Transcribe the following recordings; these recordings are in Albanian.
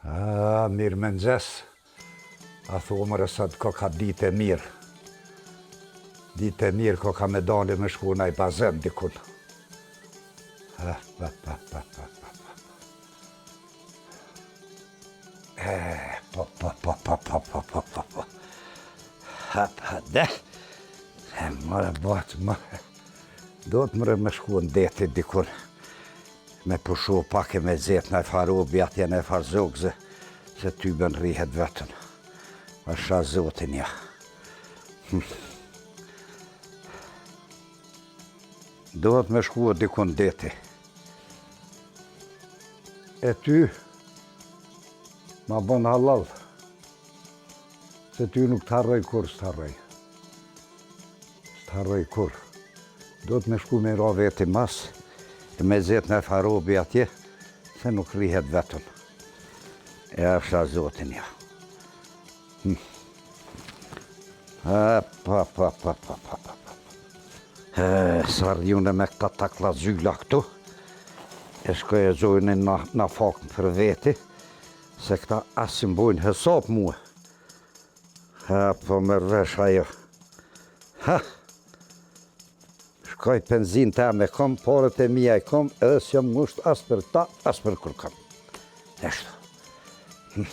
Ah, mirëmëngjes. A thua more sot koka ditë e mirë. Ditë e mirë koka me dale me shku naj bazen dikun. Ha, pa, pa, pa, pa, pa, pa. E, po, po, po, po, po, po, po, po, po. Ha, pa, de. E, more, botë, më. Duhet more me shku në deti dikun. Me pushu pak e me gjetë naj farë robi atje naj farë zogze, se ty bën rrihet vetën. Pasha zotin ja. Hm. Duhet me shku dikun deti. E ty, ma bon hallall, se ty nuk të harroj kurrë, s'të harroj. S'të harroj kurrë. Duhet me shku me ra veti mas, e me gjetë naj farë robi atje, se nuk rrihet vetëm. E pasha zotin ja. Hm. Pa, pa, pa, pa, pa, pa, pa. E, sa rriune me këta takla zyla këtu, e shkoj e gjojnë në, në fakë për veti, se këta as s'i mbojnë hesap mue. Ha, po merr vesh ajo. Ha! Shkoj penzin të me kom, paret e mija i kom, edhe s'jam ngusht as për ta, as për kërkon. Eshtu. Hm.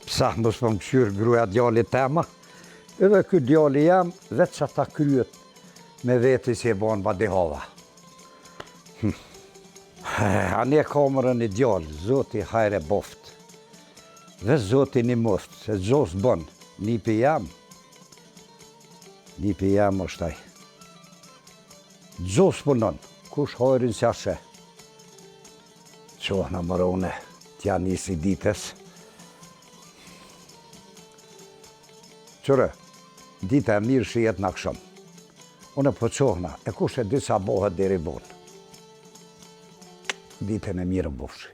Psa mos po më kqyr gruaja djalit tem, a? Edhe ky djali jam, veç ata kryet me veti si e bon badihava. Hm. Ani e ka more një djalë, zoti hajr e boft. Veç zoti nimoft, se gjo s'bon, nipi jam, nipi jam është ai. Gjo s'punon, kush hajrin s'ja sheh. Çohna more une, t'ja nisi ditës. Qyre, dita e mirë shihet në aksham. Une po çohna, e kush e di sa bohet deri vonë. Ditën e mirë bofshi.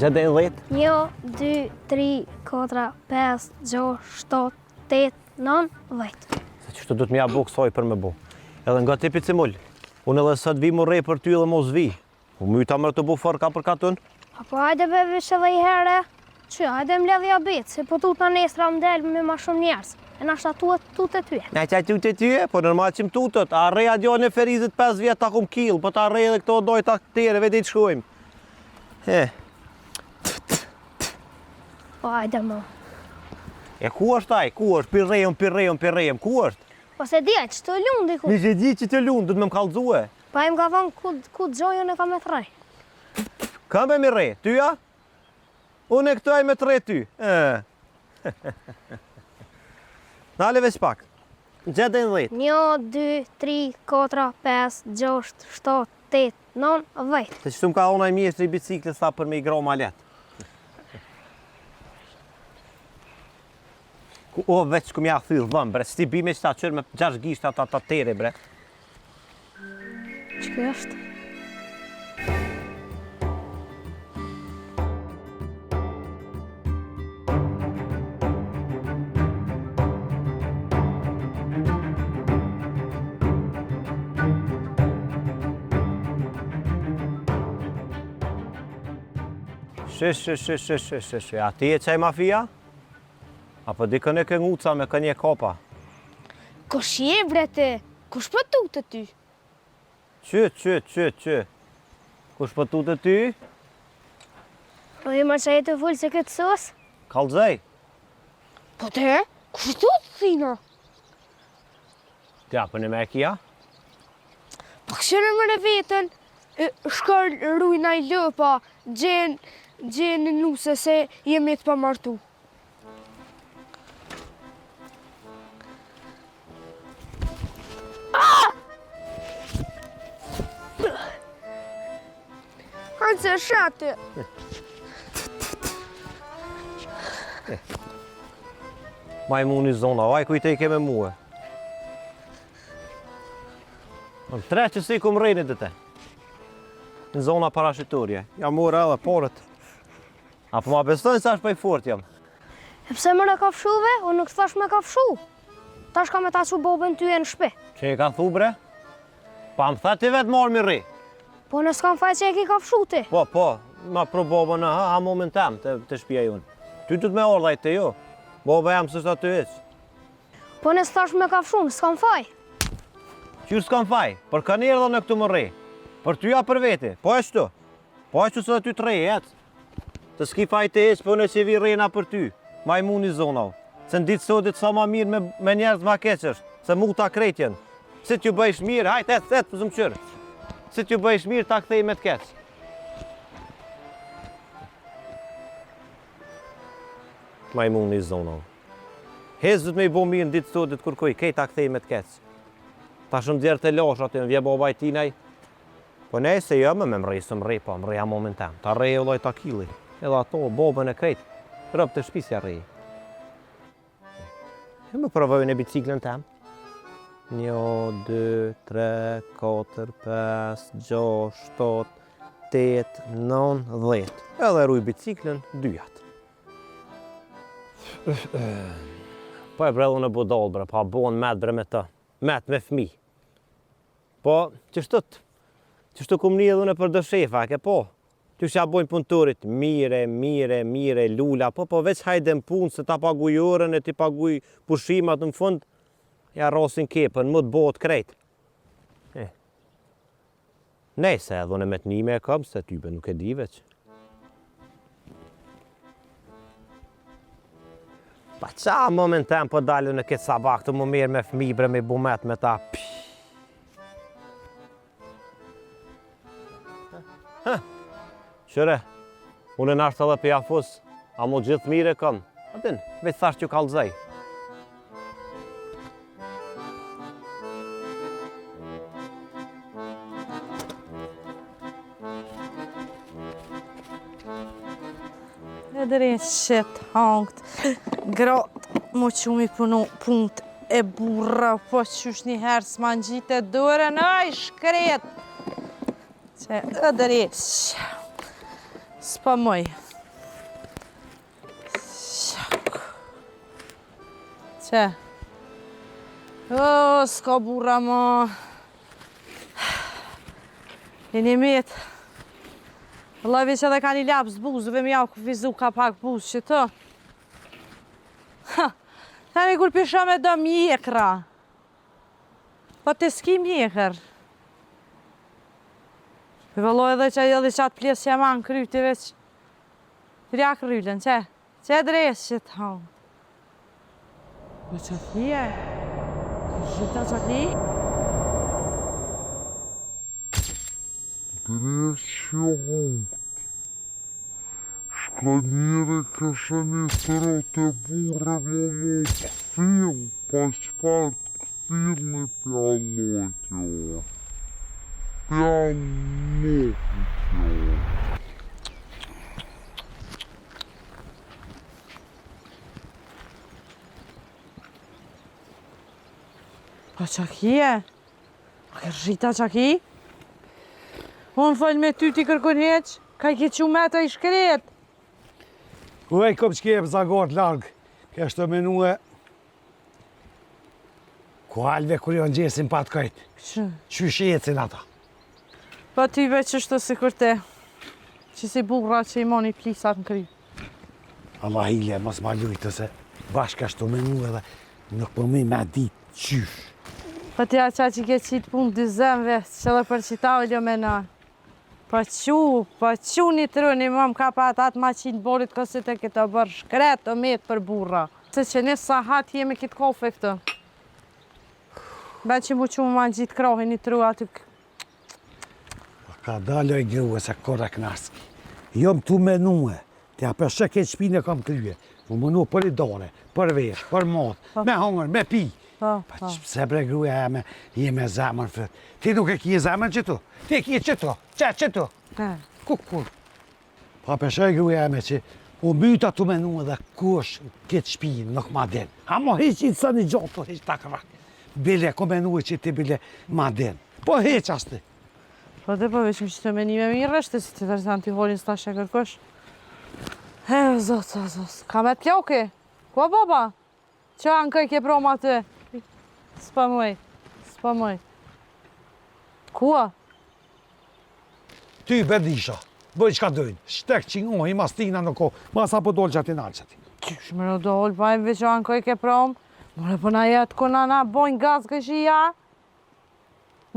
Gjetë deri 10? 1, 2, 3, 4, 5, 6, 7, 8, 9, 10. Se qështu du të m'ja bu kësoj për me bu. Edhe nga tipi cimul. Unë edhe sot vi mu rre për ty edhe mos vi. U myta more të bu forka për katun. A po hajde be veç edhe i herë. Që, hajde mbledhja betë, se po tutna nesra më del me ma shumë njerëz. E nashta tuet tut e tyje. Na qa tut e tyje? Po normal që më tutët. A rreja djalin e Ferizit 5 vjet ta kum kill, po ta rrej edhe këto dojë ta tere, vetë i të shkojmë. He. Po hajde më. E ku është ai? Ku është? Pi rrejëm, pi rrejëm, pi rrejëm. Ku është? Po s'e di, që të lunë diku. Një që di që të lunë, du të me më kallzue. Po ai më ka thonë ku, ku të gjojën e ka me të rrej. Ka me mi rrej, tyja? Unë e këtu ai me të rrej ty. E. Nale veç pak. Gjetë deri në 10. 1, 2, 3, 4, 5, 6, 7, 8, 9, 10. Se qështu më ka ona i mjeshtri i biciklës tha për me i gro ma letë. Ku, o, veç ku m'ja thy dhëmë, bre, si bi me që ta qërë me gjash gishta ta ta tere, bre. Që kjo është? Shë, shë, shë, shë, shë, shë, shë, a ti je qaj mafia? Apo dikën e ke nguca me kënje kopa? Kush je bre ti? Kush po tutet ty? Qy, qy, qy, qy. Kush po tutet ty? Po je ma që je të fulë se këtë sos? Kallzej. Po te, kush i tutet thina? Ti apo në me e kia? Po këshyre more vetën, shkër rujna i lëpa, gjen, gjen në nuse se jemi të pamartu. Ah! Hanë se shatë. Majmuni zona, vaj kujtë i ke me mue. Në tre që si ku më rejnë dhe te. Në zona parashiturje. Ja mora edhe porët. A po ma besojnë sa është po i fort jam. E pse more kafshuve? Unë nuk thash me kafshu. Tash kam me ta çu bobën ty e në shpi. Që e ka thu bre? Pa më tha ti vetë marrë mi rri. Po unë s'kam faj që e ki kafshu ti. Po, po, ma pro bobën në ha, ha moment tem të, të shpia jonë. Ty të të me ordha i të jo. Boba jam s'është aty hiç. Po unë s'thash me kafshu, s'kam faj. Qysh s'kam faj? Për kanë erdha në këtu më rri. Për ty a për veti? Po e shtu. Po e shtu se dhe ty të rri, ec. Të s'ki faj të hiç, po unë që vi rrena për ty. Majmuni zonau. Se në ditë sotit sa ma mirë me, me njerëz ma keq është. Se mu ta krejt jenë. Si t'ju bëjsh mirë, hajt, ec, ec, për zëmë Si t'ju bëjsh mirë, ta kthej me të keq. Majmuni zonau. Hiç s'du me i bo mirë në ditë sotit kurkuj, kejt ta kthej me të keq. Ta shumë djerë të losh aty, më vje baba i tinaj. Po nejse jo, më me më rri, së më rri, po më rri a moment tem. Ta rri e vllai ta killi. Edhe ato, bobën e krejt, rob të shpis ja rri. E më provoj në biciklën tem. Një, dy, tre, katër, pes, gjashtë, shtatë, tetë, nënë, dhetë. Edhe ruj biciklën, dyjat. Po e bre unë budall bre, pa bon met bre me të. Met me fmi. Po, qështu, qështu kum ni edhe unë për do shefa, ke po? Qysh ja bojnë punëtorit, mire, mire, mire, lula, po, po, veç hajde në punë, se ta paguj orën e t'i paguj pushimat në fund, ja rrasin kepën, më të bohet krejt. E. Nejse, edhe unë me të nime e kam, se tybe nuk e di veç. Pa qa momentem po dalë në këtë sabah këtu më mirë me fmi bre me bumet me ta. Ha, qyre, unë e nashtë edhe për jafus, a mu gjithë mirë e kam. A din, veç thash që kallëzoj. E drejt shit, hangt, grat, mu qu mi punu punt e burra, po qysh një herë s'ma ngjite dorën, aj shkret! Që e drejt, s'po muj. Qe. O, s'ka burra ma. Jeni metë. Vëllai veç edhe ka një laps buzëve me jau kufizu ka pak buzë që të. Ha, tani kur pisha me do mjekra. Po ti s'ki mjekër. Vëllai edhe që edhe qatë pjesë që e ma në kryti veç. Rjak rrylën, qe? Qe dres që të hanë? Po që thje? Zhita që ki? Dres që hanë. Shka njëre këshë një tro të burre më më këthil, pa qëfar të këthil një pjallojt jo. Pjallojt jo. Po qa kje? A ke rrita qa ki? Unë fol me ty ti kërkon heq? Ka i ke qu me të i shkret? Ku e kom që kje zagort largë, keshtë të menue, ku alve kur jo ngjesin pa të kajtë, qysh ecin ata? Po ti veç qështu sikur te, që si burra që i moni plisat në kry. Allah hile, mos ma lujtë se bashkë ashtu menu edhe nuk po muj me ditë qysh. Po ti qa që ke qitë punë dy zemve, që edhe për qita o ljo me në. Po qu, po qu një tru, një më ka pa atë maqinë borit kësi të këtë bërë shkret të metë për burra. Se që një sahat jemi këtë kofe këtë. Ba që mu që mu ma ngjitë krahin një tru aty Pa ka dalë e grue se kore knaski. Jom tu menue, ti a peshe këtë shpinë e kam krye. Mu menu për i dore, për vesh, për mat, po. me hongër, me pi. Po, pa po. pse bre gruja jeme, je me zemër fët. Ti nuk e kije zemër qëtu, ti e kije qëtu, që qëtu. Ku, ku? Pa peshe gruja jeme që u myta tu menu edhe kush këtë shpi nuk ma din. A mo hiq i sa një gjotë, hiq ta krak. Bile, ko menu që ti bile ma din. Po heq as ti. Po dhe po veç më që të menime mirë është, si të tërëzan t'i holin s'ta shë kërkush. He, zot, zot, zot, ka me të ploki? Ku a baba? Që anë këj ke prom aty? S'po muj, s'po muj. Ku a? Ty bedisha, bëj çka dojnë, shtek që ngohi, mas tina në kohë, mas apo dolë që ati nalë që ati. Qysh më në dolë, pa e veç anë këj ke prom? More po na jetë ku na na bojnë gaz këshia?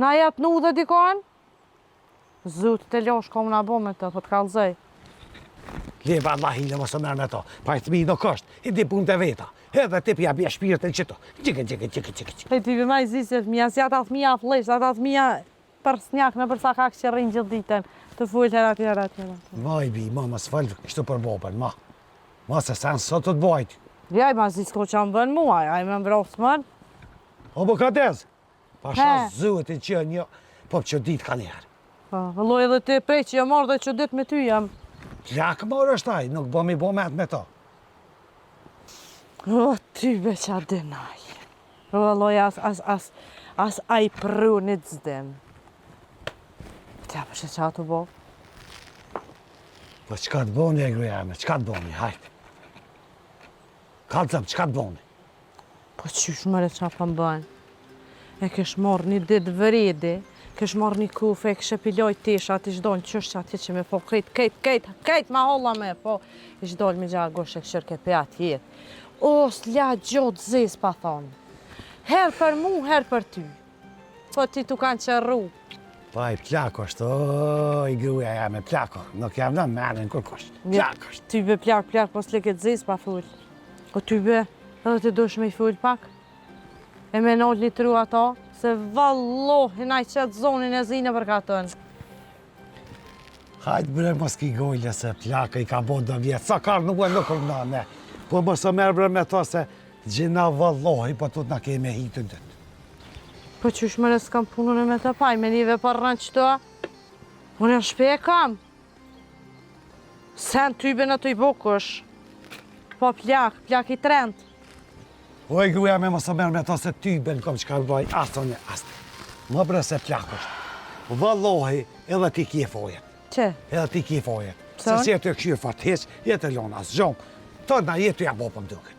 Na jetë në udhë dikon? Zot të losh ko më na bo me të, po të kallzoj. Le vallahi le mos e merr me to. Pa i fëmijë nuk është, i di punët e veta. Edhe ti pja bje shpirtin qito. Gjike, gjike, gjike, gjike, gjike. Hej, ty me ma i zi se fëmija, si ata fëmija flesh, ata fëmija për snjak në për sakak që rrinë gjithë ditën, të fol herë atje, herë atje. Ma i bi, ma mos fol kështu për babën, ma. Ma se sen sot të të bajt. Ja, ma zi s'ko që më bën mua, ai më mbrosë mën. O, po ka dez. Pasha zotin që një, po që ditë ka njerë. Po, vëlloj edhe ti prej që jam marrë dhe që ditë me ty jam. Plak morë është ai, nuk bo mi bo met me to. O, ty be qa dinaj. O, vëlloj, as, as, as, as ai prunit s'din. Tja, për që qa të bo? Po çka të boni e gruja me, çka të boni, hajt. Kallzom, çka të boni? Po qysh more qa po m'bën? E kesh marrë një ditë vredi, kesh marrë një kufe, e kishe piloj teshat, ish dolë qysh që atje që me po krejt, krejt, krejt, krejt ma holla me po, ish dolë me gja gosh e këshër ke pe atë jetë. O, s'la gjo të zezë pa thonë. Herë për mu, herë për ty. Po ti tu kanë qërru. Po ai plak është, oj gruaja jeme plako, nuk jam në menin kërkush. Plak është. Ty be plak, plak, po s'le këtë zezë pa fol. Po ty be, edhe ti dush me i fol pak. E me nalë një tru ato, se vallohi na i qetë zonin e zinë për katën. Hajt bre mos ki gojle se plaka i ka bo do vjetë, sa karë nuk e nuk rëna ne. Po mos e merr bre me to se gjina vallohi po tu të na keme hitë të dytë. Po qysh more s'kam punën e me të paj, me njëve për rënë qëto? Unë në shpe e kam. Sen tybe në të i bokush. Po plak, plak i trend. Oj gruja me mos e merr me to se tybe në kom çka bëj, as unë, as ti. Më bre se plak është. Vallohi, edhe ti kje fojet. Që? Edhe ti kje fojet. Se si jetë e këshyrë fort heq, jetë e lonë asë gjonë. Të na jetë ja bo po më duket.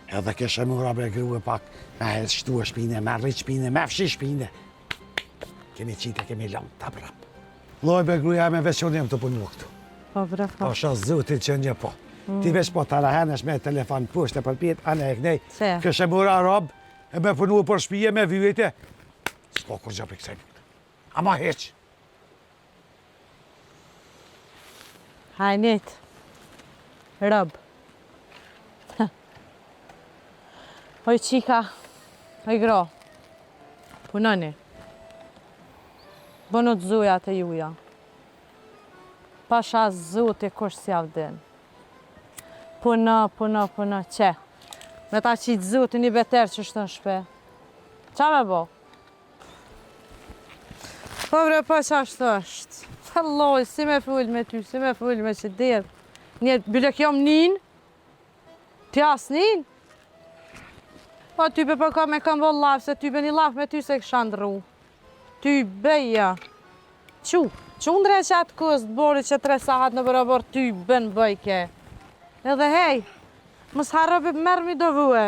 Edhe kishe mura bre grue pak, me e shtu e shpine, me rrit shpine, me fshi shpine. Kemi qitë, kemi lanë, ta prap. Loj bre gruja me veç unë jam të punu këtu. Po bre po. Pasha zotin që një po. Mm. Ti veç po të rahenesh me telefon poshtë e përpjetë, anë e knej. Kishe mura rob, e me punu për shpije, me vyjte. S'po kur gjë për kësaj punë. Ama heq. Hajnit. Rob. Oj qika, oj gro. Punoni. Bënu të zujat e juja. Pasha zoti kush s'jav din. Puno, puno, puno, qe. Me ta qitë zoti një beter që shtë në shpe. Qa me bo? Po bre, po qa është është. Valloj, si me fol me ty, si me fol me që derë. Një, bile jom nin, Ti as nin? Po ty be po ka me kam bo llaf, se ty be një llaf me ty se kisha ndrru. Ty beja. Qu, qu ndre që atë kës të bori që tre sahat në bërobor ty ben bëjke. Edhe hej, mos harro be merr mi do vue.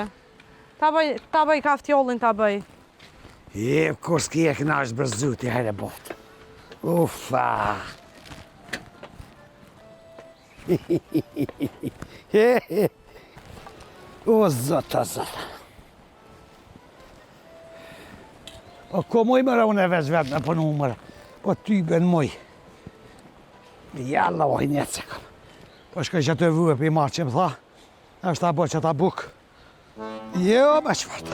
Ta bëj, ta bëj kaftjollin ta bëj. E, kur s'ki e kënaqë bre zoti, hajde botë. Ufa. O, zot, o, zot. O, ko muj mëre unë e veç vetë me punu mëre. Po ty ben muj. Jalla, o, një që kam. Po shkoj që të vue për i marrë që më tha. është ta bo që ta bukë. Jo, me qëfart.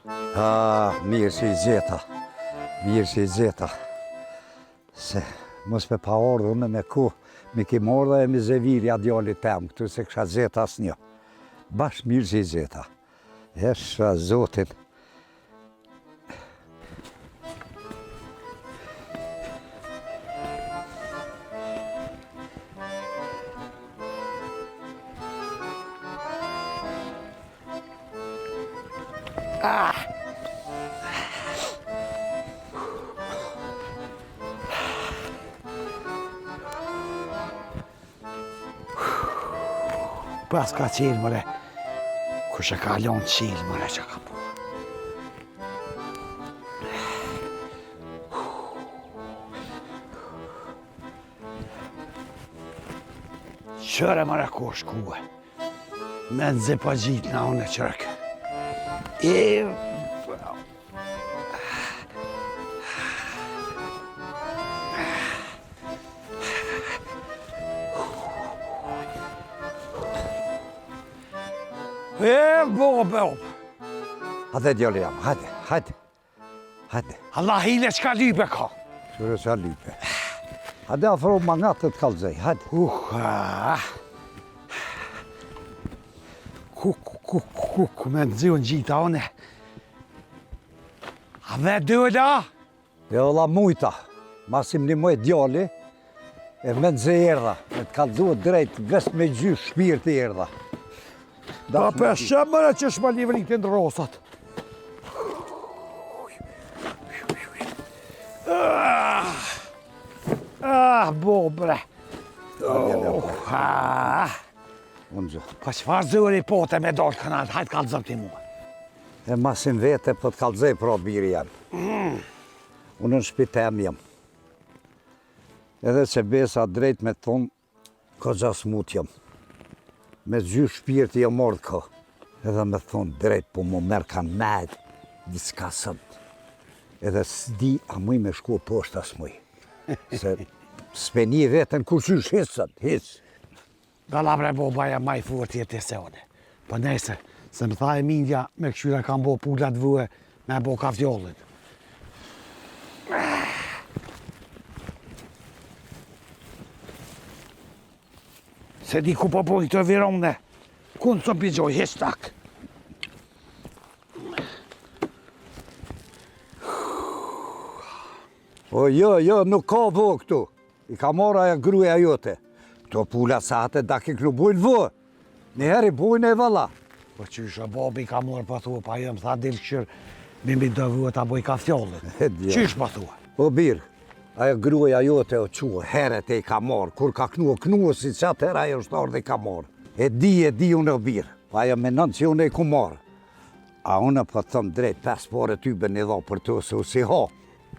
Ah, mirë që i gjeta. Mirë që i gjeta. Se mos me pa ardhë unë me ku, me ki marrë dhe e me zevirja djallit tem, këtu s'e kisha gjetë asnjë. Bash mirë që i gjeta. Hesha zotin. Ah! Pas ka qelë, mëre. Kush e ka lonë qelë, mëre, që ka po. Qyre, mëre, ku është kue? Mezi po gjitë në unë e qërkë. E... E, bo, bo. Hajde, djali jem, hajde, hajde. Hajde. Allah hile çka lype ka. Qyre çka lype. Hajde afro ma nga të të kallzoj, hajde. Uh, ah. Ku, ku, ku, ku, ku, mezi unë gjita une. A dhe dyla? E valla mujta, masi m'nimoj djali, e mezi erdha, me të kallzu drejt, veç me gjy shpirti erdha. Pa peshe mëre që shma livritin rosat. Ah, ah bo bre. Oh, ah. Unë gjë. Pa çfarë zëri pote me dalë kanal, hajtë kallzom ti mua. E masi m'vete, po të kallzoj pra biri jem. Mm. Unë në shpi tem jam. Edhe se besa drejt me thonë, Kogja smut jam. Me gjy shpirti jam ardhë ka. Edhe me thonë drejt, po më merr kanë met, diçka sot. Edhe s'di a muj me shku poshtë a s'muj. Se s'pe ni veten kurqysh hiç sot, hiç. Valla bre baba jam ma i forti je ti se une. Po nejse, se më tha e mindja me kqyra kam bo pulat vue me bo kaftjallin. Se di ku po bojnë këto virone. Ku në së pijoj, hiç tak. O jo, jo, nuk ka vo këtu. I ka marrë ajo gruaja jote. Këto pula sate dake këtu bujnë vo. Një herë i bujnë e valla. Po qysh o babi ka marrë po thua, pa jo më tha dil kqyr, me mi do vue ta boj kaftjallin. Qysh po thua? O bir, ajo gruaja jote o çu herët e i ka marrë, kur ka knu, knu si qatëherë ajo është ardhë i ka marrë. E di, e di unë o bir, po ajo menon që unë e ku marrë. A unë po të thom drejt, pes pare ty be një dha për të se u si ha.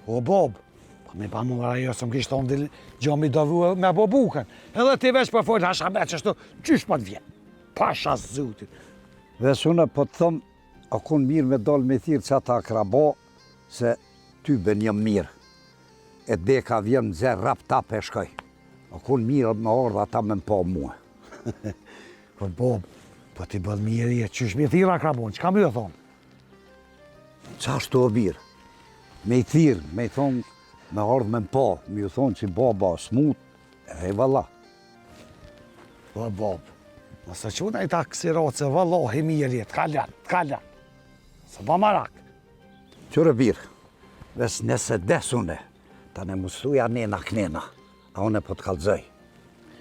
O bob, po me pa mua ajo se më kishte thonë dil gjomi do vue me bo bukën. Edhe ti veç po fol hashamet qështu, qysh po të vjen? Pasha zotin. Veç unë po të thom, a kon mirë me dal me thirrë qata akraba, se ty be një mirë. E deka vjen në zerë rap tap e shkoj. A kon mirë me ardhë ata me më pa mua. Po bob, po ti bën mirë je, qysh me thirrë akrabon, çka më thonë? Qashtu o bir, me i thirrë, me i thonë, me ardhë me më pa, me ju thonë që baba smut, edhe i valla. Po bab, mos e quna i ta kësi se vallahi mirë je, t'ka lanë, t'ka lanë. S'e ba marak. Qyre bir, veç nëse des une, ta në musuja nena knena. A unë po të kallzoj,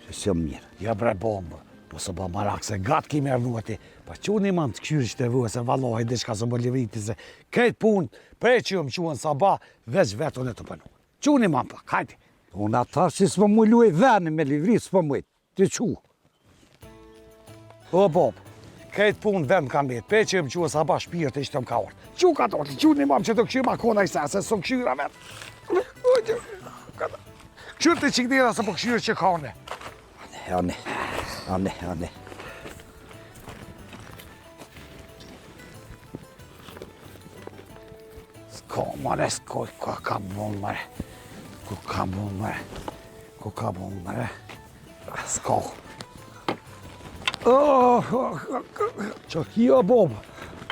se s'jam mirë. Ja bre bombë, po s'e ba marak se gat ki me rrnu ti. Po quni mam të kqyri që të vua se vallahi diçka s'më bë livriti se krejt punë prej që jom çu n'sabah veç vetë unë tu punu. Quni mam pak, hajde. Unë ata që s'po muj luaj veni me livrit s'po muj. Ti qu. O bob, krejt punë vend ka mbet, prej që jom çu n'sabah shpirti ishte më ka ardhë. Qu ka dorë, qu një mam që të kqyr ma kona i sa, se s'më kqyra vetë. Kqyr të qiknera se po kqyr që kane. Ane, ane, ane. S'ko, mare, s'ko, ku ka bon, mare. Ku ka bon, mare. Ku ka bon, mare. S'ko. Oh, oh, oh, që kjo, bob?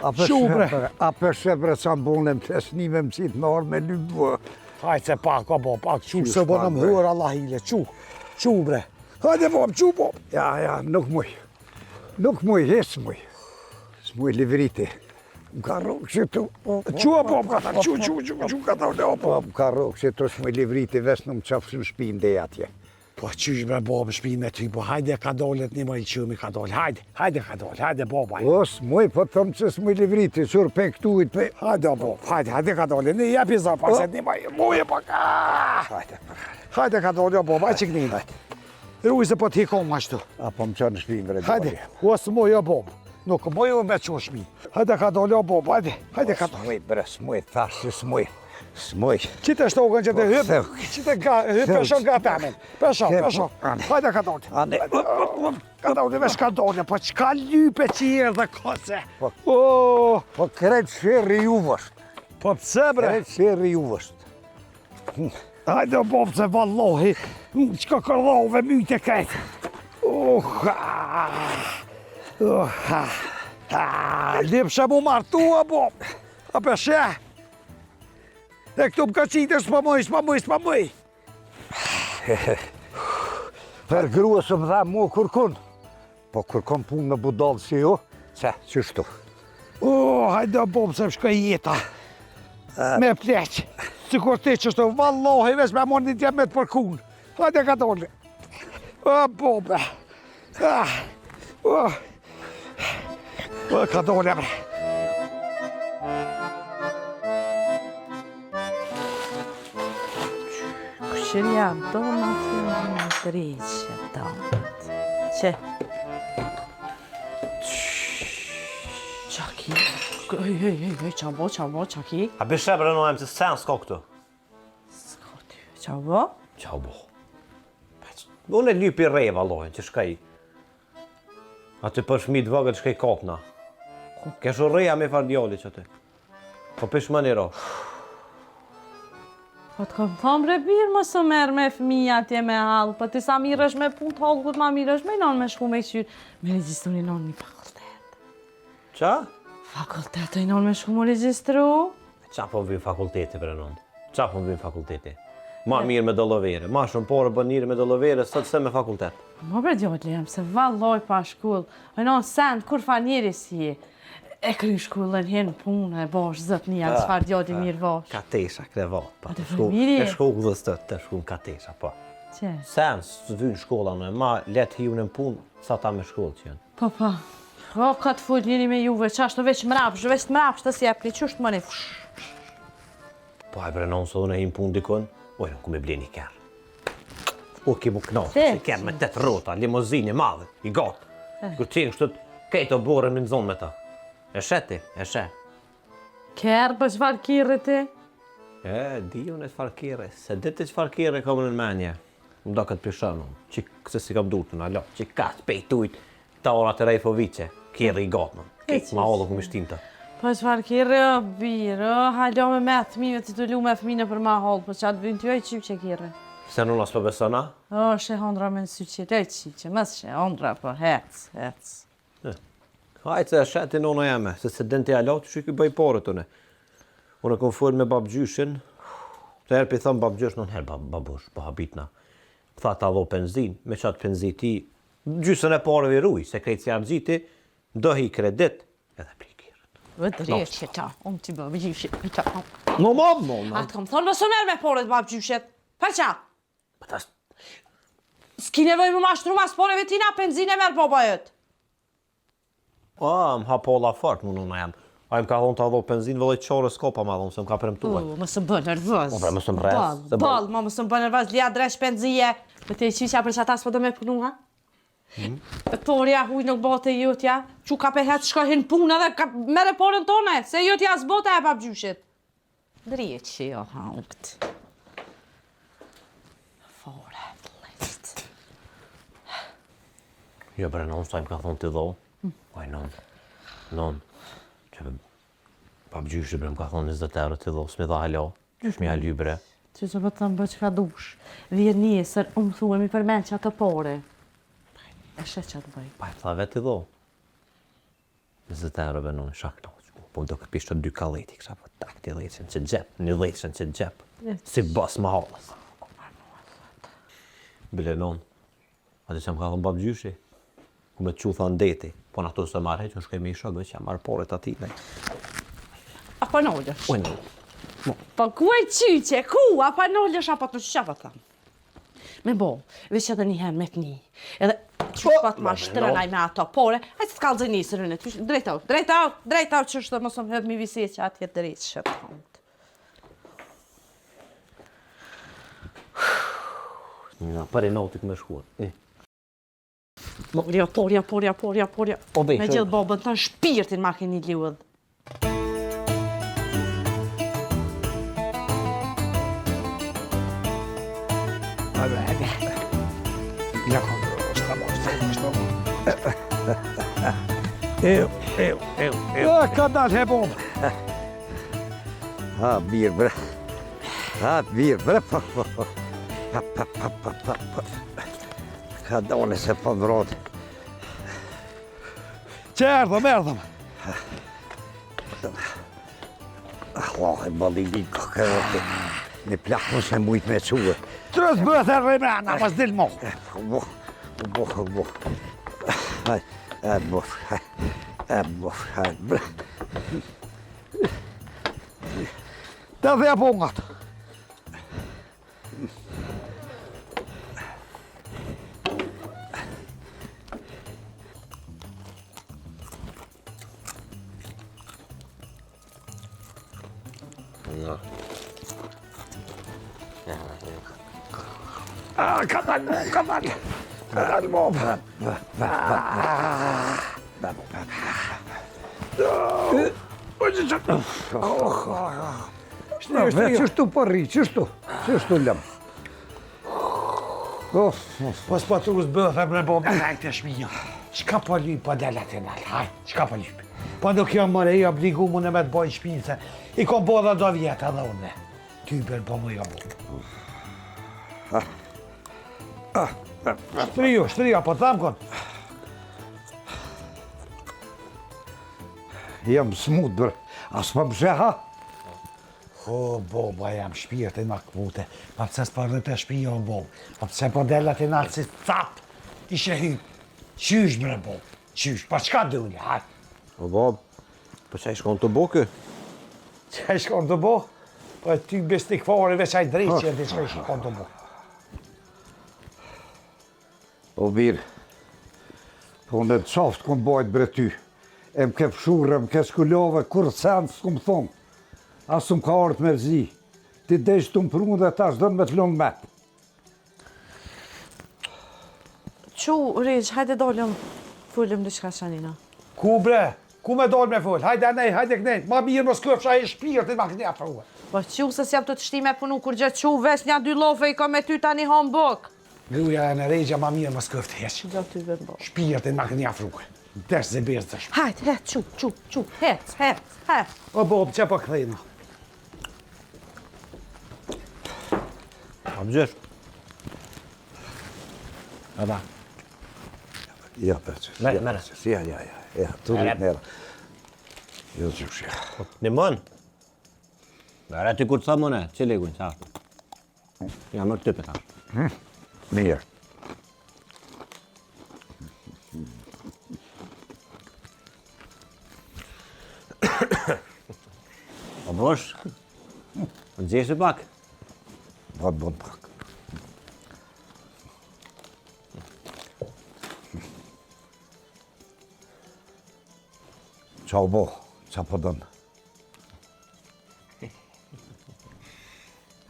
A për shebre, a për shebre sa më bune, më të më qitë në orë me lypë. Hajde se pak, o bo, pak, qu, se bo në më hërë, Allah hile, qu, qu bre. Hajde bo, qu bo. Ja, ja, nuk muj, nuk muj, hiç s'muj. S'muj livriti. Më ka rrokë që tu... Qu o bo, ka thënë, qu, qu, qu, qu, ka thënë, o bo. Më ka rrokë që tu s'muj livriti, veç në më qofë në shpinë dhe atje. Po qysh bre babë shpinë me ty, po hajde ka dolet një më i qëmi ka dole, hajde, hajde ka dole, hajde baba. O, s'muj, po të thëmë që s'muj livriti, qërë pe këtuit, pe... Hajde, bo, hajde, hajde ka dole, një jepi zë, pak se një më i muje pak, Hajde, hajde ka dole, o baba, që këni. Hajde. Ruj se po të hikom ashtu. A po më qënë shpinë bre Hajde, o s'muj, o baba, nuk muj me qo shpinë. Hajde ka dole, o baba, hajde, hajde ka dole. S'muj, bre, s'muj, thashë që s'muj. S'muj. Qite shtogën që të hyp, qite ga, hyp pesho nga temin. Pesho, pesho. Hajde ka dole. Ane. Ka dole, vesh ka dole, po çka lype që i erdhe kose. Po, po krejt sherri juv është. Po pse bre? Krejt sherri juv është. Hajde o bobë se vallohi, çka kërlove myte krejt. Oh, oh, ah, ah, lypshe mu martu, o bobë. A peshe? E këtu më ka qitë, s'po muj, s'po muj, s'po muj. Për grua s'më dha mu kurkun. Po kur kom punë me budall si ju, se, qështu. O, hajde o bobë, se më shkoi jeta. Me pleq. Sikur ti qështu, vallohi, veç me morë një djem me të përkun. Hajde ka dole. O, bobë. Ah, oh. O, ka dole, bre. Këshirja donat jo në dreqe donat. Që? Qa ki? Hej, hej, hej, hej, qa bo, qa bo, qa ki? A bishë bre në se sen s'ka këtu. S'ka ty, qa bo? Qa bo? Unë e lypi re, vallohen, që shkaj. Aty për fëmijë të vogël shkaj kapna. Kesh u reja me farë djali që aty. Po pishman i ro. Po të kom thonë bre bir mos u merr me fëmijë atje me hall, po ti sa mirë është me punë të hallkut, ma mirë është me nonë me shku me kqyr, me regjistru një nonë një fakultet. Qa? Fakultet e nonë me shku mu regjistru. Qa po më vyn fakulteti bre nonë? Qa po më vyn fakulteti? Ma mirë me dallavere, ma shumë pare bën njeri me dallavere, sot se me fakultet. Mo bre djali jem, se valloj pa shkollë, e nonë send, kur fa njeri si je. E kry shkollën, hin punë, e bosh zotnia, çfarë djali mirë bosh. Katesha, krevat, pa. A të fëmiri? E shku dhës të, të shku në katesha, po. Qe? Sen, s'vyn shkolla në, ma let hiu në punë, sa ta me shkollë që janë. Po, po. Po, ka të fol njëri me juve, qashtu veç mrapsh, veç të mrapsh të si jepni, qysht më një Po, e bre nonë, se unë e hi n'punë dikun, oj, ku me ble një kerr. O, ki mu knaqë, se kerr me tetë rrota, limuzinë e madhe, i gatë. Eh. Kur qenë kështu, krejt oborrin me nzonë me ta. E sheh ti, e sheh. Kerr, po çfarë kerri ti? E, di unë e çfarë kerri, se di ti çfarë kerri kam në menje. Më do këtë pishën, që se si kam durë të në alo, që ka shpejt ujt, ta ora të rejfoviqe, kerri i gatë, më. Kejtë ma olë ku më shtim të. Po çfarë kerri o bir, o hala me me fëmijë ti të lu me fëmijë për ma holl, po çfarë të vyn ty ai qyqe kerri? Se nëna s'po beson a? O, sheh ondra me në sy qetë, ai qyqe, mos sheh ondra, po hec, hec. Hajtë se e sheh ti nona jeme, se se din ti hala që i bëj paret une. Unë e kom folë me babgjyshin, të herë pi thom babgjysh, në herë bab, babush, po habitna. Tha ta dho benzin, me qatë benzin ti, gjysën e pareve i ruj, se krejt si argjiti, do hi kredit, edhe bli kerrin. Vë dreqe ta, unë ti babgjyshit, ta. No, mo, mo, no. A të kom thonë, mos u merr me paret babgjyshit, për qa? Po ta S'ki nevojë me mashtru mas pareve tina, benzin e merr baba jot. A, më ha polla fort, mu nëna jem. Ai më ka thonë ta dho benzin, vëllai qore s'ka pa ma thonë, se më ka premtuar. U, mos më bë nervoz. Po, pra, mos më rres, Boll, se boll. boll, ma mos më bë nervoz, lija dreq benzije. Po ti e qyqja për qata s'po do me punu, ha? Hmm? Porja huj nuk bëhet e jotja. Qu ka pe hec shko hin punë edhe ka merre porën tone, se jotja s'bohet e babgjyshit. Dreqi jo hangt. Fore, vëllezit. Jo, bre, nonë, sa i më ka thonë të dho. Mm. Oj, nonë, nonë, që babgjyshi, bre, më ka thonë 20 euro të dho, s'mi dha hala. Gjysh mi aly, bre. Që që po të thëmë, bëj çka dush. Vjen nesër, unë më thue mi përmen që atë pore. E sheh që të bëj. Pa, e tha vetë i dho. 20 euro, bre, nonë, shak, nonë. Po më do këpishtë dy kalleti, kësha po tak ti dhjetëshen që xhep, një dhjetëshen që xhep, si bos mahallës. Bile non, a di që më ka thonë babgjyshi, ku me të qu tha n'deti, po në ato se marrë heq, unë shkoj me i shokë, veç ja marrë poret ati, ne. A pa nolësh? Ujë në. Po ku e qyqe, ku? A pa nolësh, apo të që po them? Me bo, veç edhe një herë me të një. Edhe që po të ma shtrënaj me ato pore, hajtë të kallëzoj nisër unë, drejtau, drejtau, drejtau që është dhe mos më hedh mi visi që atje drejt që të thonë. Nga për e notit me shkuar. E. Porja, porja, porja, porja, porja. O, be, Me gjithë bobën të në shpirtin ma keni luadh. Hajde, hajde. Ja, shta mo, shta mo, shta mo. Eu, eu, eu, eu. Ka dalë he bobë. Ha, mirë, bre. Ha, mirë, bre. Pa, pa, pa. Pa, pa, pa, pa, pa, pa. Ka done se po mbrot. Që erdhëm, erdhëm. Allah, e bëlli një kokë Një plak mos e mujt me çue. Trës bëth e rremena, pas dil mo. Bo, bo, bo. Haj, e bo, e bo, haj, bre. Të dhe pungat. Ah, ka dalë, ka dalë. Ka dalë, mo. Qështu po rri, qështu, qështu lëm. Of, po s'po të uzë bëhe, bre, bo, me rajtë e shmija. Qka po lyp, po del aty nalt, haj, qka po lyp? Po nuk jam more i obligu mu në me të bojnë shpinë se i kom bo dhe do vjetë edhe unë. Ty për po më jo bo. Shtriju, shtriju, po të tham kon. Jam smut, bre, a s'po më sheha? O, boba, jam shpirtin ma këpute, pa pse s'po rri te shpia, o bob, pa pse po del aty nalt si cap, ishe hyp, qysh bre bob, qysh, pa çka duli, hajt. O bob, po ça i shkon tu bo ky? Ça i shkon tu bo? Po e ty besnik fare, veç aj drejt që e di çka i shkon tu bo. O bir, po unë të qaftë kum bajt bre ty, e më ke fshurë, më ke shkullove, kurrë sen s'kum thonë, as s'më ka ardhë mërzi, ti deshë të më prunë dhe tash don me të lonë met. Qu, Rexh, hajde dolëm, folëm diçka qanina. Ku bre? Ku me dalë me fol? Hajde anej, hajde knej, ma mirë mos këfsha e shpirtin ma këni afrue. Po qu se s'jam të të shti me punu kurgjë, qu veç nja dy llofe i kom me ty tani hom bukë. Gruja e në Rexha ma mirë mos këftë heq. Gjo ty ve bo. Shpirtin ma këni afrue. Desh dhe besë dhe shpirtin. Hajde, hec, qu, qu, qu, hec, hec, hec. O bob, që po kthejna? Babgjysh. Baba. Ja, për që. Mere, mere. Ja, ja, ja, ja, të rritë mera. Jo, gjysh, ja. Një mën. Mere, ti kur të thamë une, që legunë, qa? Ja, më të pëta. Hmm, mirë. O bosh, o gjeshë pak? Bon, bon pak. Qa u bo, qa po dënë?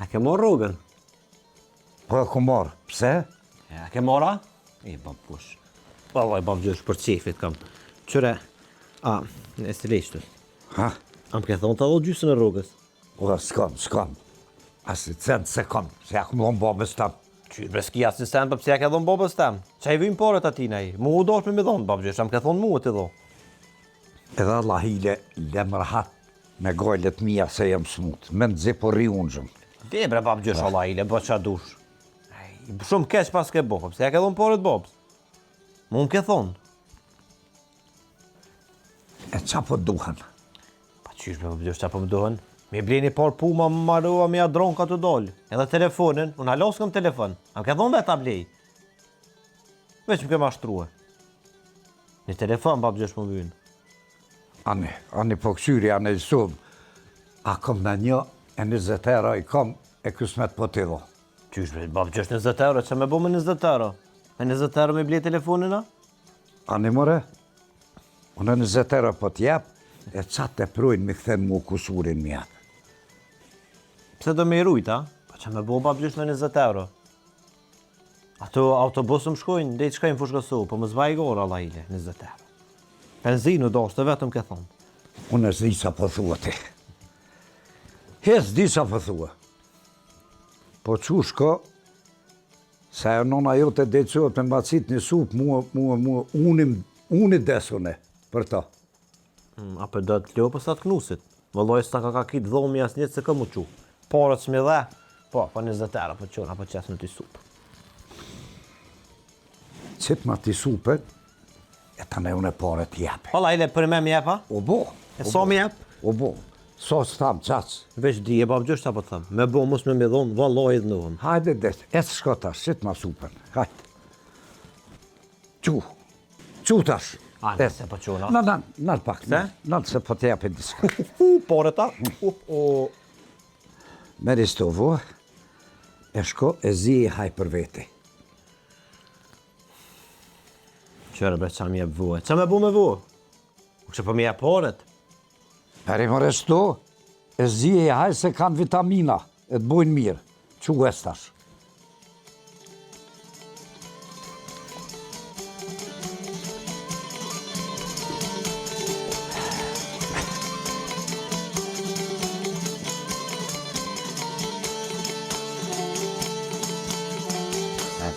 A ke marrë rrogën? Po e kom marrë, pse? E, a ke marrë, a? E, babush. Po, vaj, babgjysh, për qefit kam. Qyre, a, në e së Ha? A më ke thonë të dho gjysën e rrogës? Po, s'kam, s'kam. Asnjë cent s'e kam, se ja kom dhonë babës tam. Qysh bre s'ki asnjë cent, po pse ja ke dhonë babës tam? Qa i vynë paret atina i? Mu u dosh me mi dhonë, babgjysh, a më ke thonë mua të dho? Edhe Allah hile, lem rahat me gajlet mija se jam smut. Me në po rri ungjëm. Dhe bre babgjysh, Allah hile, bë qa dush. Shumë keq pas ke bo, po pse ja ke dhonë paret babës? Mu më ke thonë. E qa po duhen? Qysh me babgjysh, ça po më duhen? Me ble një par puma më marova me ja dron ka të dalë. Edhe telefonin, unë hala s'kam telefon. A më ke thonë vetë ta blej? Veç më ke mashtrue. Një telefon babgjysh më vynë. Ani, ani po këqyri, ani sum. A kom në një e 20 euro i kom e kysmet po t'i dho. Qysh me babgjysh 20 euro, që me bo me 20 euro? Me 20 euro me ble telefonin a? Ani more, unë 20 euro po t'jep, e ca të prujnë mi kthen mu kusurin mi jep. Pse do me i rujt, a? Po që me bo babgjysh me 20 euro? Ato autobusë më shkojnë, dhe i të shkojnë Fushë Kosovë, po më zbaj i gorë, Allah ile, 20 euro. Benzinë u dashtë, vetëm ke thonë. Unë s'di ça po thua ti. He s'di ça po thua. Po qu shko, se ajo nona jote dhe që të ma qit një supë, mua, mua, mua, unim, uni desune për to. Mm, a për do të lopës atë knusit. Vëlloj s'ta ka ka kitë dhomi asnjë se kë mu qu. Parët s'mi dhe, po, po 20 euro, po qona, po qesë në ty supë. Qit ma ti supën, e tani unë e pare t'jepi. Valla, ile për me më jepa? U bo. E sa më jep? U bo. Sa s'tham, qaq. Veç di, e babgjysh ça po të them. Me bo, mos me mi dhonë, vallaj idhnohem. Hajde, des, e të shko tash, qit ma supën. Hajde. Qu. Qu tash. A, nëse po quna. Na, na, nal pak. Se? Nal se po të japi diçka. U, pare ta. U, u. Merri sto vo, e shko e zi e haj për veti. Qyre bre, ça më jep vue? Ça me bu me vu? U kështë po më jep paret? Merri more sto, e zi e haj se kanë vitamina, e të bojnë mirë. Qu e tash?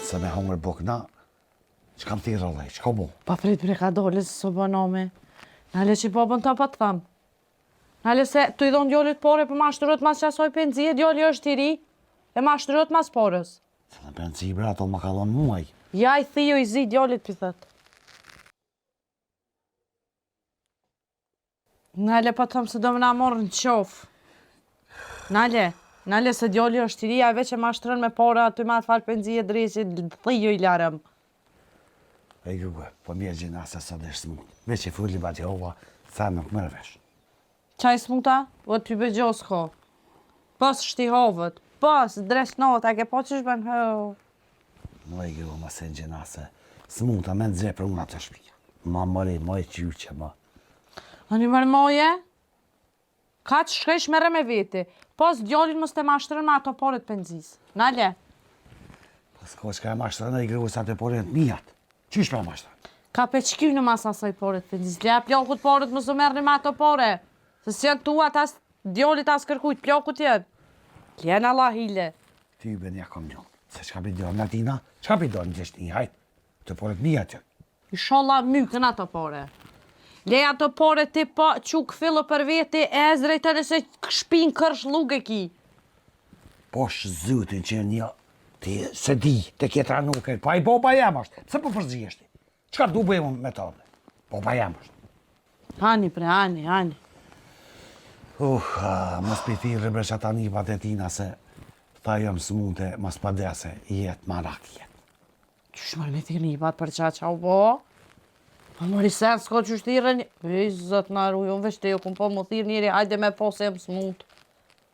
Se me hongër bukë na, çka më thirrë rollej, çka bo? Pa prit bre ka dole se s'o bo nami. Nale që babën ta pa të tham. Nale se tu i dhonë djallit pare po mashtrohet mas qasaj penzie, djali është i ri, e mashtrohet mas parës. Se në penzi bre, ato ma ka dhonë muaj. Ja i thiju i zi djallit pi thët. Nale po të thëmë se do më na morë në qofë. Nale, nale se djali është i ri, ai veç e mashtron me pare aty me atë farë penzie dreqit, thiju i larëm. E grue, po mirë gjina se sot është smut. Veç e fulli batjova, sa nuk merr vesh. Qa i smuta? O ty be gjo s'ko. Pos shtihovët, pos dreq nata, ke po qysh bën hë. No e grue, ma se gjina se smuta me në për una të shpia. Ma mëri, ma e qyqe, ma. Ani mërë moje? Kaq shkojsh merre me veti. Pos djalin mos te mashtron me ato pare të penzisë. Nale. Po s'ka çka e mashtron ai grua sa të pare të mijat. Qysh pa e mashtron? Ka pe qky në mas asaj pare të penzisë. Leja plakut paret mos u merrni me ato pare. Se s'janë tuat as djalit as kërkujt, plakut janë. Ljen Allah hile. Ty be nja kom lon. Se çka pi don Natina? Çka pi don gjeshni, hajt. Të pare të mijat janë. Ishalla mykën ato pare. Lej ato pare ti po qu kfillo për veti e ez drejtone se shpin kërsh llugë e ki. Po zotin që një ti se di te tjetra nuk e pa i baba jem është. Pse po përzihesh ti? Çka du bëj unë me to? Baba jem është. Hani pre, hani, hani. Uh, mos pi thirrë bre qata nipat e tina se tha jam smunte, mos pa dese, jetë marak jetë. Qysh mërë me thirrë nipat për qa qa u bo? Po mori sen, s'ka qysh thirrë një... Ej, zot na ruj, unë veç te ju kum po më thirrë njeri, hajde me po se jem smut.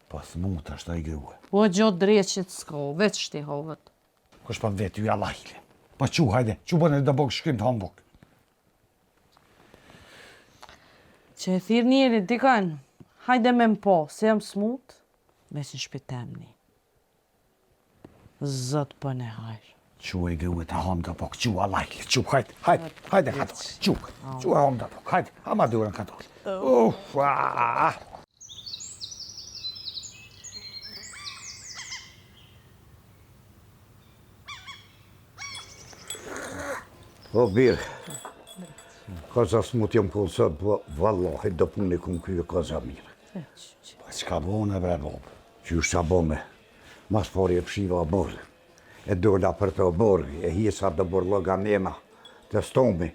Po smut është ai grue. Po gjo dreqit s'ka, veç shtihovet. Kush po më vetë, ju Allah hile. Po qu, hajde, qu bënë do bukë shkrim të hamë bukë. Që e thirrë njeri, dikën, hajde me më po, se jam smut, veç në shpi temni. Zot bëne hajr. Qu e grue të hamë do bukë, qu Allah hile, qu, hajde, hajde, hajde, ka dole, qu, qu e hamë do bukë, hajde, hama durën ka dole. Uf, ah. O bir, koza smut jam konë sot, po vallahi do punë i kum krye koza mirë. Po çka bone bre babë? Qysh ça bone? Mas pari e fshiva oborrin. E dola për te oborri, e hisa do borllog anena te stomi.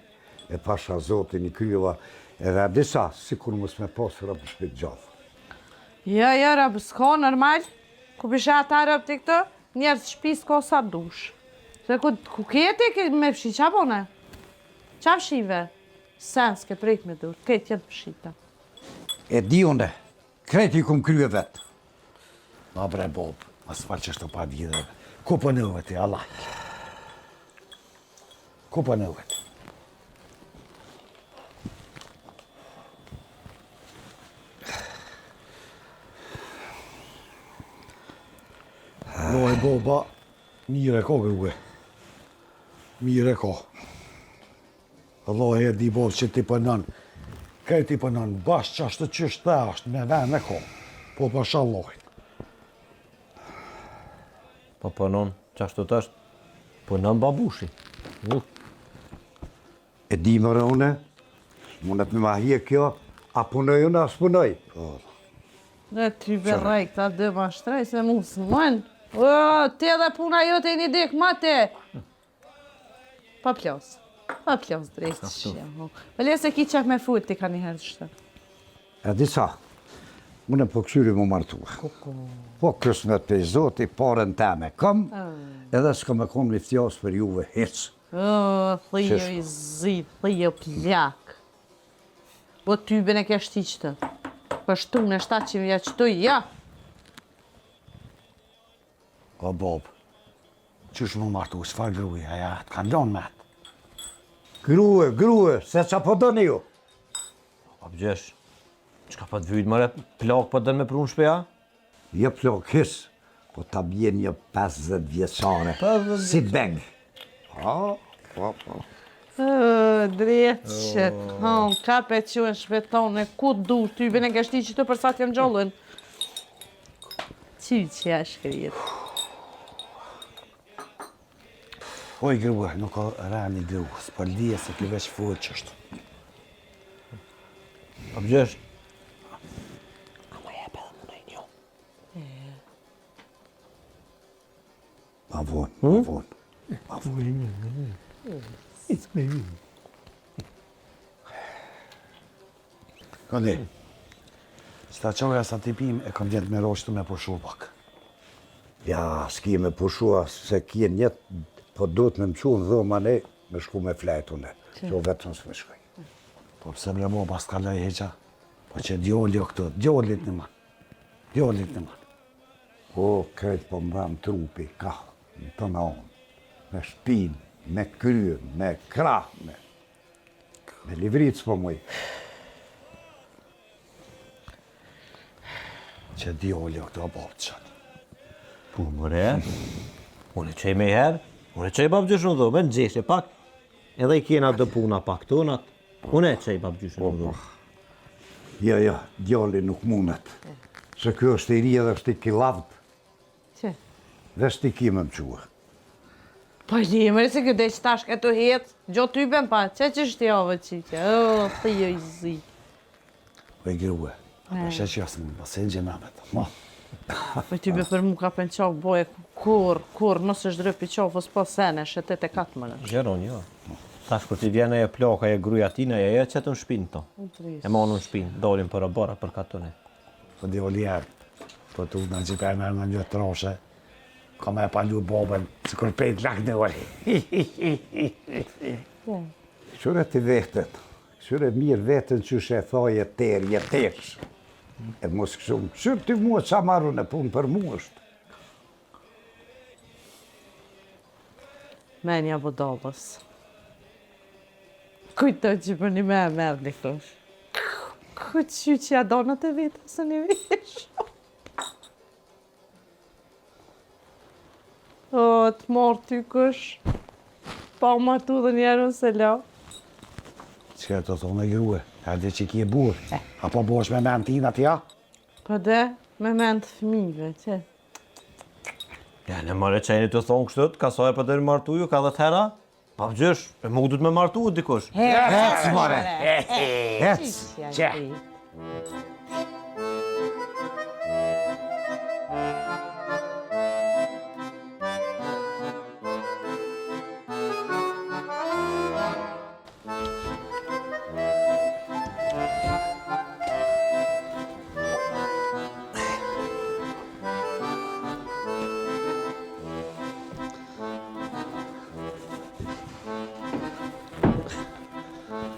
E pasha zotin i kryeva. Edhe a disa, sikur mos me pas rob në shpi gjallë. Jo, jo, rob, s'ka normal. Ku pishe ata rob ti këto? Njerëz shpi s'ka sa dush. Se ku, ku ke ti ke me fshi, qa bone? Qa fshive? Sen s'ke prek me dur, krejt janë të fshita. E di une, krejt i kum krye vetë. Ma bre Bob, mos fol qështu pa dije. Ku po nove ti, Allah? Ku po nove ti? Loj boba, mirë e ka grue. Mirë e ka. Vallahi e di bo që ti punon. Krejt ti punon, bash qashtu qysh the ashtë, me ven e ka. Po pasha Allahit. Po punon, qashtu të është, punon babushi. Uh. E di more une, mundet me ma hje kjo, a punoj une, a s'punoj. Po. Dhe ty be rrejk, ta dhe ma shtrejt, se mu s'mën. O, ti edhe puna jote një dik, ma te. Pa plos. Pa plos drejt. Po le se ki qef me fut ti ka një herë shtë. E di sa, unë po kqyri mu martu. Po kësmet prej zoti, paren teme kam, ah. edhe s'ka me konë një ftjas për juve hiç. O, thijo i zi, thijo plak. Po ty be ne ke shti qëtë. Pështu në 700 vjetë qëtu, ja! O Bob, qysh mu martu, çfarë gruje, aja, të kanë lonë me atë. Grue, grue, se ça po doni ju? Po babgjysh, çka po të vyjtë more, plakë po don me pru në shpi a? Jo plakë hiç, po ta bje një 50 vjeçare, si beg. Po, po, po. Drejt që të thonë, ka pe që e shpeton e ku du, ty be ne ke shti që të përsa t'jem gjallën. Qyqja shkrijet. Oj grua, nuk ka rani grua, s'po lije se kjo veç fol qështu. Babgjysh, a ma jep edhe mu një? Ma vonë, ma hmm? vonë. Ma vonë. Këndi, s'ta qoja sa t'i pim e kom djetë me roshtë me pushu pak. Ja, s'ki me pushua, se ki një, po duhet me më qu në dhomë anë, me shku me flajt une, që vetëm s'me shkoj. Po pse bre mo, pas kaloj heqa? Po që djoli o këtu, djolit në ma, djolit në ma. O, krejt po më dhem trupi, ka, në të në onë, me shpinë, me krye, me krah, me, me livrit s'po muj. Që djoli o këtu, apo të qatë. Po, more, unë e qoj me herë, unë e qoj babgjyshin në dhomë, në gjeshje pak, edhe i kena do puna pak tonat, unë e qoj babgjyshin në dhomë. Jo, jo, djali nuk mundet. Se ky është i ri edhe është i killavt. Që? Veç ti ki me më çue. Po le se kjo dhe që tash këtu hec, gjo ty ben pa, që që është javë që që, o, thijo i zi. Po i grue, a po shë që jasë mund, po se në gjena me të, ma. Po ty be për mu ka pen qafë boje, kur, kur, mos është drëpi qafës, po sene, shetet e katë më në. Gjeron, jo. Tash kur ti vjen ajo plaka e gruaja tina, ajo e qet në shpinë to. E mon në shpinë, dalin për oborr për katune. Po djali jem, po tu në që pe merr në një troshe, ka me e palu bobën, sikur pejt lak në oj. Kqyre ti veten, kqyre mirë veten qysh e thaje terë, je terë. E mos kështu, kqyr ti mua ça marr unë punë për mua është. Menja budallës. Kujto që për një me e merë një kush. Ku që që ja donët e vetë së një vish. O, të marrë ty kush. Pa u martu dhe njerën se la. Çka të thonë e grue, a dhe që kje burë, apo bosh me men tina t'ja? Po dhe, me men të fëmijëve, që? Ja, në more që jeni të thonë kështu, ka sa e për dërë martu ju, ka dhe tëra? Babgjysh, e mu du të me martu dikush. Hec, more, hec, qe.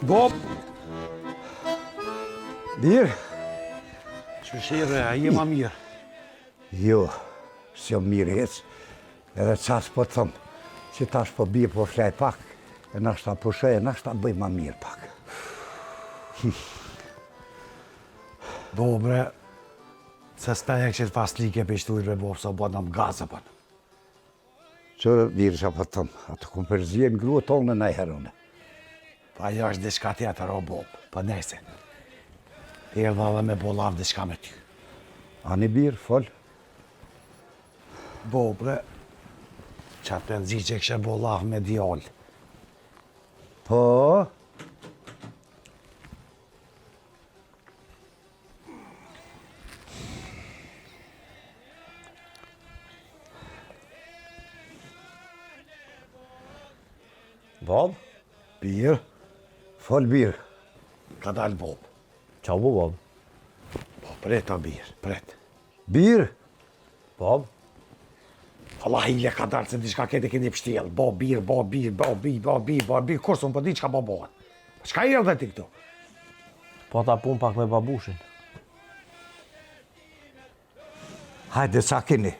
Bob! Mirë? Qysh je bre, a je ma mirë? Jo, s'jam mirë hiç, edhe ça s'po të thom, që tash po bje po flej pak, e nashta pushoj, e nashta bëj ma mirë pak. Bo bre, se s'ta e këshit faslike për ishtu i bre bo, sa bo në më gazë, po. Që mirë që po të thom, atë kom përzien grua tonë në herë unë. Po ajo është diçka tjetër, o Bob, po nejse. Erdha dhe me bo llaf diçka me ty. Ani bir, fol. Bob, bre, qatë penzi që kishe bo llaf me djalë. Po? Bob? Bir, fol bir. Ka dalë Bob. Ça u bo, Bob? Po, pret, o bir, pret. Bir? Bob? Valla hile ka dalë se diçka këtë keni pështjellë. Bo bir, bo bir, bo bir, bo bir, bo bir, kurrë s'un po di çka po bohet. Po çka erdhe ti këtu? Po ta pun pak me babushin. Hajde, ça keni?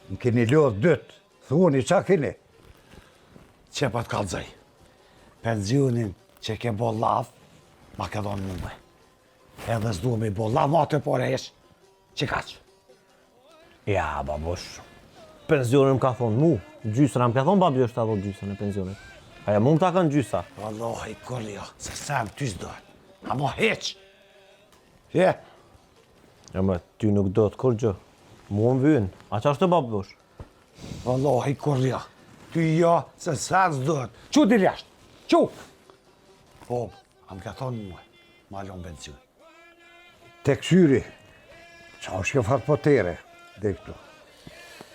Më keni lodhë dytë. Thuni, ça keni? Qe po të kallzoj. Penzionin që ke bo llaf, ma ke dhonë mue. Edhe s'du me i bo llaf ma të pore hiç. Qekaq? Ja, babush, penzionin më ka thonë mu, gjysën, a më ka thonë babi është ta dhonë gjysën e penzionit. A ja, mu më takon gjysa. Vallahi, kurrë jo, se sen ty s'dohet. Amo hiç. Je. Ja, më, ty nuk dohet kurgjë. Mu më vynë. A qashtu babush? Vallahi, kurrë jo. Ty jo, se sen s'dohet. Qu dil jashtë? Qu? Po, a më ka thonë mu, ma lonë penzion. Te këqyri, ça është kjo farë potere, dhe këtu.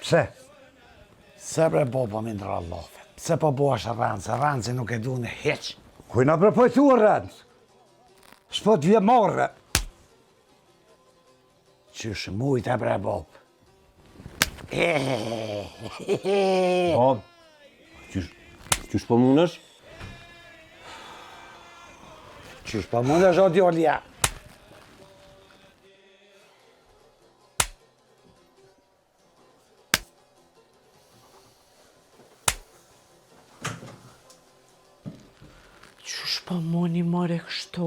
Pse? Se bre bo po mi ndra llafet. Pse po bohesh rrenc, rrenc nuk e du unë hiç. Kujna bre po i thua rrenc? S'po të vje marre. Qysh mujte bre Bob? Bob, qysh, qysh po mundesh? Qysh po mundesh o djalë ja? Qysh po muni more kështu?